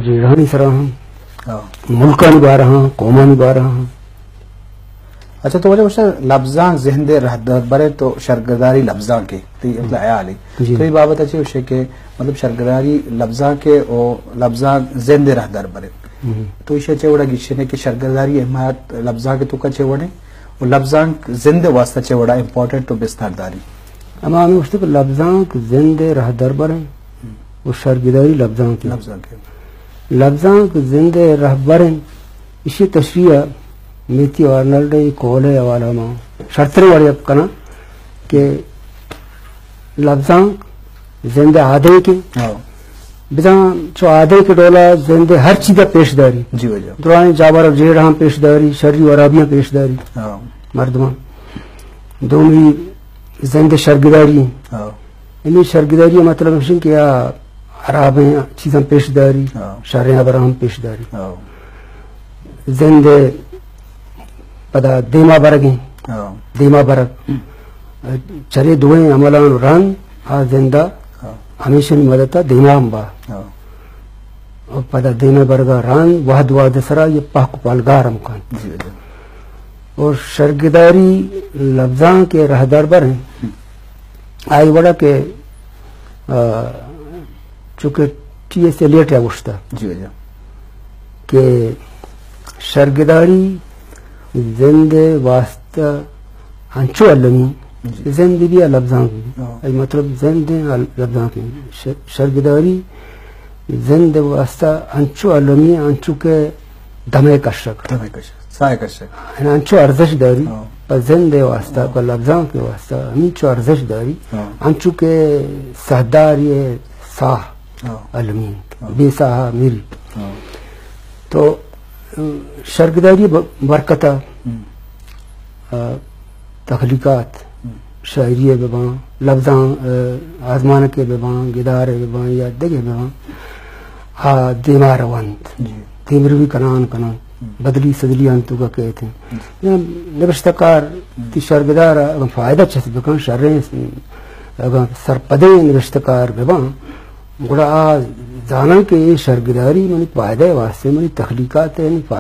جیڑھانی سرا ہاں، ہاں۔ ملکانی بارہ ہاں، قومانی بارہ ہاں۔ اچھا، تو واجہ گوشتہ لبزانک زند ءِ رہدربر انت، تو شرگداری لبزانک ءِ، تئی مطلب ہیال ءِ۔ جی۔ تو اے بابت ءَ چے گوشے کہ مطلب شرگداری لبزانک ءِ و لبزانک زند ءِ رہدربر انت۔ ہم۔ تو ایشی ءَ چے وڑا گیشینے کہ شرگداری اہمیت لبزانک ءِ توکا چے وڑیں و لبزانک زند ءِ واسطہ چے وڑا امپورٹنٹ و بستار داری؟ اما ہمیں گوشتے کہ لبزانک زند ءِ رہدربر انت و شرگداری لبزانک انت۔ لبزانک انت۔ لبزانک زند ءِ رہبر انت۔ ایشی تشریح ءَ میتھیو آرنلڈ ءِ قول ءِ حوالہ ءَ ما شرتریں وڑے ءَ کناں کہ لبزانک زند ءِ آدینک انت۔ ہاں۔ بزاں چو آدینک ءِ ڈولا زند ءِ ہر چیز ءَ پیش داری۔ جی واجہ۔ درائیں جاور و جیڑھاں پیش داری، شری و ہرابیاں پیش داری۔ ہاں۔ مردماں۔ دومی زند ءِ شرگداری انت۔ ہاں۔ یعنی شرگداری ءِ مطلب ہمیش انت کہ آ ہرابیں چیزاں پیش داری، ہاں۔ شریں ہبراں ہم پیش داری۔ ہاں۔ زند ءِ پدا دیما برگ انت۔ ہاں۔ دیما برگ۔ چرے دوئیں عملان و رند آ زند ءَ ہاں۔ ہمیشانی مدد ءَ دیما ہم با۔ ہاں۔ و پدا دیما برگ ءَ رند وہد وہد ءِ سرا یہ پہک و پلگار ہم کنت۔ جی، جی۔ و شرگداری لبزانک ءِ رہدربر انت۔ آئی وڑا کہ، آ، چونکہ ٹی ایس ایلیٹ ءَ گوشتہ جی، جی۔ کہ شرگداری زند ءِ واسطہ انچو المی، جی۔ زند بی یا لبزانک بی۔ ہاں۔ اے مطلب زند ءِ ال-، لبزانک بی۔ ش-، شرگداری زند ءِ واسطہ انچو المی، انچو کہ دمے کشگ۔ دمے کشگ، ساہ کشگ۔ یعنی انچو ارزش داری، ہاں۔ پہ زند ءِ واسطہ، ہاں۔ پہ لبزانک ءِ واسطہ، ہمینچو ارزش داری، ہاں۔ انچو کہ ساہداری ءِ ساہ ہاں۔ المی انت، ہاں۔ بے ساہ میری۔ ہاں۔ تو، ام، شرگداری ب-، برکت ءَ، ہم۔ آ، تخلیقات، ہم۔ شاعری ءِ بباں، لبزاں، آ، آزمانک ءِ بباں، گدار ءِ بباں یا دگہ بباں، آ دیما رونت۔ جی۔ دیمروی کنان کنان، ہم۔ بدلی سدلی آنی توکا کیت انت۔ جی۔ یا نبشتہ کار ہم۔ تی شرگدار ءَ اگاں فائدہ چست بکن، شریں، اگاں سرپدیں نبشتہ کار بباں، گڑا آ زاناں کہ اے شرگداری منی فائدہ ءِ واسطہ، منی تخلیقات ءِ، منی